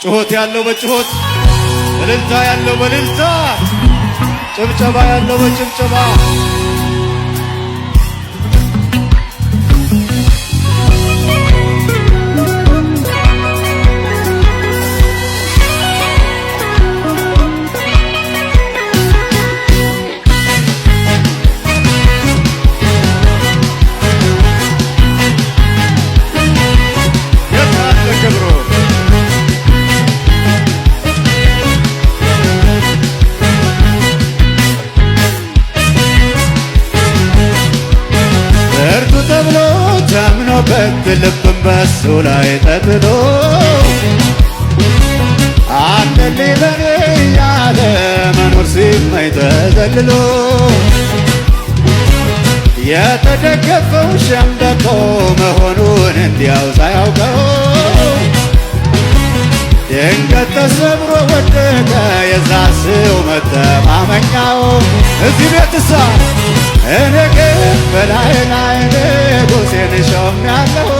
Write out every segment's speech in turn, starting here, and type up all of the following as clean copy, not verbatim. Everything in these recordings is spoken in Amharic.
ጩኸት ያለው በጩኸት፣ እልልታ ያለው በእልልታ፣ ጭብጨባ ያለው በጭብጨባ። የታለ ክብሩ? ብርቱ ተብሎ ታምኖበት፣ ልብን በሱ ላይ ተጥሎ፣ አለልኝ ለኔ ያለ መኖር ሲመኝ ተዘልሎ፣ የተደገፈው ሸምበቆ መሆኑን እንዲያው ሳያውቀው፣ ድንገት ተሰብሮ ወደቀ የዛ ሰው መተማመኛው። እዚህ ቤትሳ እኔ ግን በላይ ላይ ንጉሴን ሾሜያለሁ፣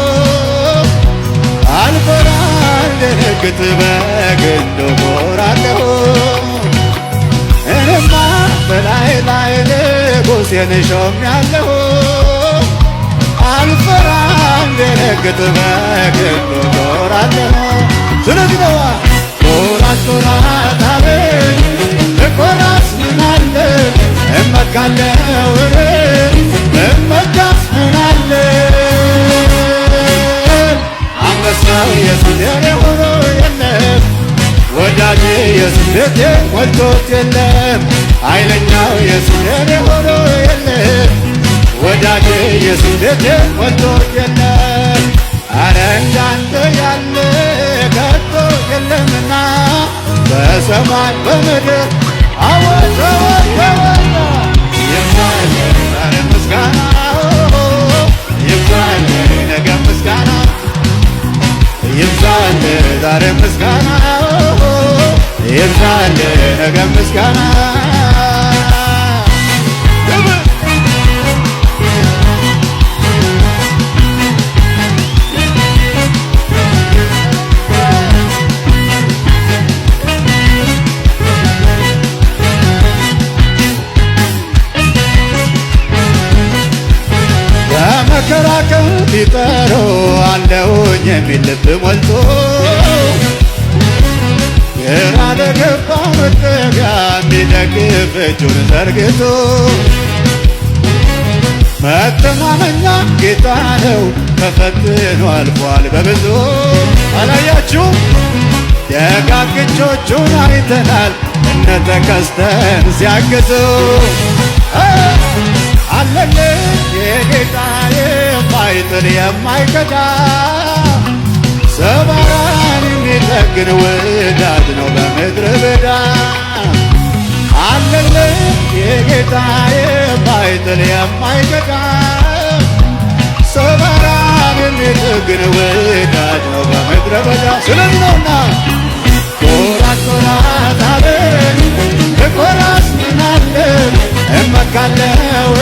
አልፈራ አልደነግጥ፣ በግንዱ እኮራለሁ። እኔማ በላይ ላይ ንጉሴን ሾሜያለሁ፣ አልፈራ አልደነግጥ፣ በግንዱ እኮራለሁ። ስለዚህ ነዋ ኮራት ኮራት አቤት እኮራስ ምናለ፣ እመካለሁ እመካስ ምናለ። አንበሳው ኢየሱስ የኔ ሆኖ የለም፣ ወዳጄ ኢየሱስ ቤቴ ሞልቶት የለም፣ ኃይለኛው ኢየሱስ የኔ ሆኖ የለም፣ ወዳጄ ኢየሱስ ቤቴ ሞልቶት የለም። አረ እንዳንተ ያለ ከቶ የለምና በሰማይ በምድር። አወት አወት አወት! ይብዛል ዛሬ ምስጋና፣ ይብዛል ነገ ምስጋና፣ ይብዛል ዛሬ ምስጋና፣ ይብዛል ነገ ምስጋና። ክብር! በመከራ ቀን ቢጠሩ አለሁኝ የሚል ልብ ሞልቶ፣ ግራ ለገባው መጠጊያ የሚደግፍ እጁን ዘርግቶ፣ መተማመኛ ጌታ ነው፣ ተፈትኖ አልፏል በብዙ። አላያችሁም? ደጋግ እጆቹን አይተናል እነ ተከስተን ሲያግዙ። አለልኝ የጌታ የማይጥል የማይከዳ፣ ሰባራን የሚጠግን ወዳጅ ነው በምድረ በዳ። አለልኝ የጌታ የማይጥል የማይከዳ፣ ሰባራን የሚጠግን ወዳጅ ነው በምድረ በዳ። ስለዚህ ነውና ኮራት ኮራት አቤት እኮራስ ምናለ፣ እመካለሁ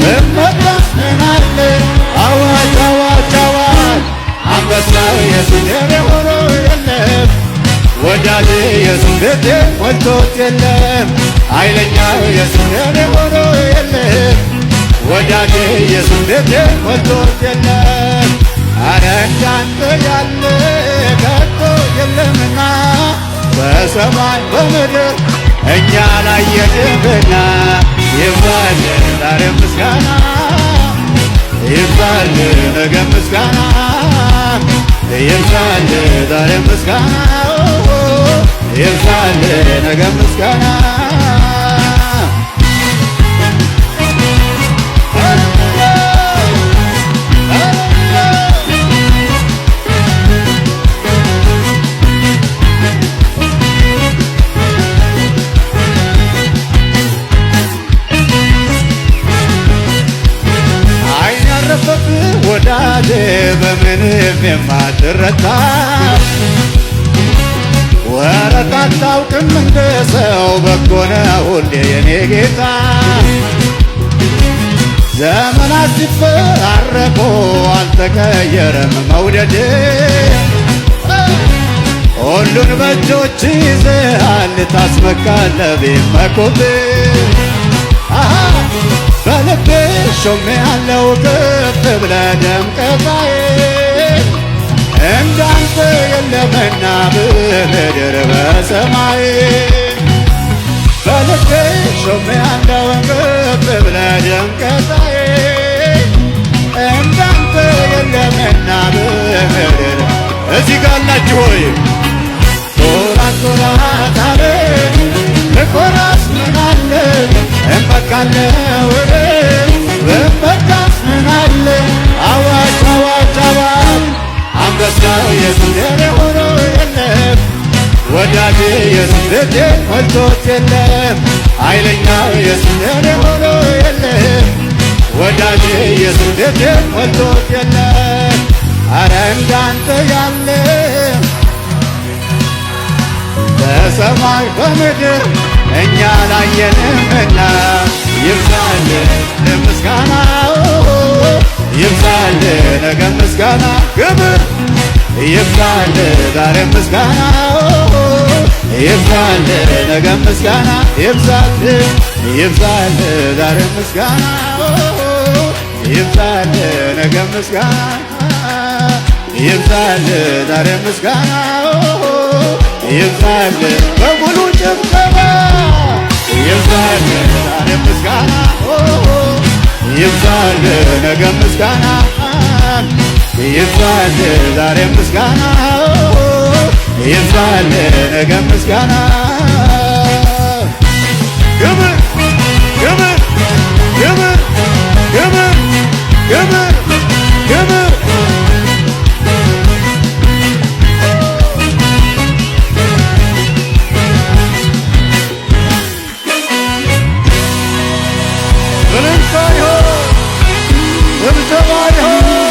እመካስ ምናለ። አዋጅ አዋጅ አዋጅ! አንበሳው ኢየሱስ የኔ ሆኖ የለም፣ ወዳጄ ኢየሱስ ቤቴ ሞልቶት የለም፣ ኃይለኛው ኢየሱስ የኔ ሆኖ የለም፣ ወዳጄ ኢየሱስ ቤቴ ሞልቶት የለም። አረ እንዳንተ ያለ ከቶ የለምና በሰማይ በምድር እኛ ላየንምና፣ ይብዛል ዛሬ ምስጋና፣ ይብዛል ነገ ምስጋና፣ ይብዛል ዛሬ ምስጋና፣ ይብዛል ነገ ምስጋና። አይን ያረፈብህ ወዳጄ በምንም የማትረታ፣ ወረት አታውቅም እንደ ሰው፣ በጎ ነህ ሁሌ የኔ ጌታ። ዘመናት ሲፈራረቁ አልተቀየረም መውደድ። ሁሉን በእጆች ይዘሃል ታስመካለህ ቢመኩብህ። አሃ በልቤ ሾሜሃለሁ ከፍ ብለህ ደምቀህ እንዳንተ የለምና በምድር በሰማይ። በልቤ ሾሜሃለሁ ከፍ ብለህ ደምቀህ እንዳንተ የለምና በምድር። እዚህ ጋር አላችሁ ወይ? ኩራት ኩራት አቤት ብኮራስ ምን አለ? እመካለሁ እኔ ብመካስ ምን አለ? አዋጅ አዋጅ አዋጅ አንበሳው ኢየሱስ የኔ ሆኖ የለም። ወዳጄ ኢየሱስ ቤቴን ሞልቶት የለም። ኃይለኛው ኢየሱስ የኔ ሆኖ የለም። ወዳጄ ኢየሱስ ቤቴን ሞልቶት የለም። አረ እንዳንተ ያለ በሰማይ በምድር እኛ ላየንምና ይብዛል ምስጋና፣ ይብዛል ነገ ምስጋና፣ ክብር ይብዛል ዛሬ ምስጋና፣ ይብዛል ነገ ምስጋና፣ ይብዛል፣ ይብዛል ዛሬ ምስጋና፣ ይብዛል ነገ ምስጋና፣ ይብዛል ዛሬ ምስጋና፣ ይብዛል በሙሉ ጭብጨባ፣ ይብዛል ዛሬ ምስጋና፣ ይብዛል ነገ ምስጋና፣ ይብዛል ዛሬ ምስጋና፣ ይብዛል ነገ ምስጋና። ክብር ክብር ክብር ክብር ክብር ክብር። እልልታ ይሆን፣ ጭብጨባ ይሆን።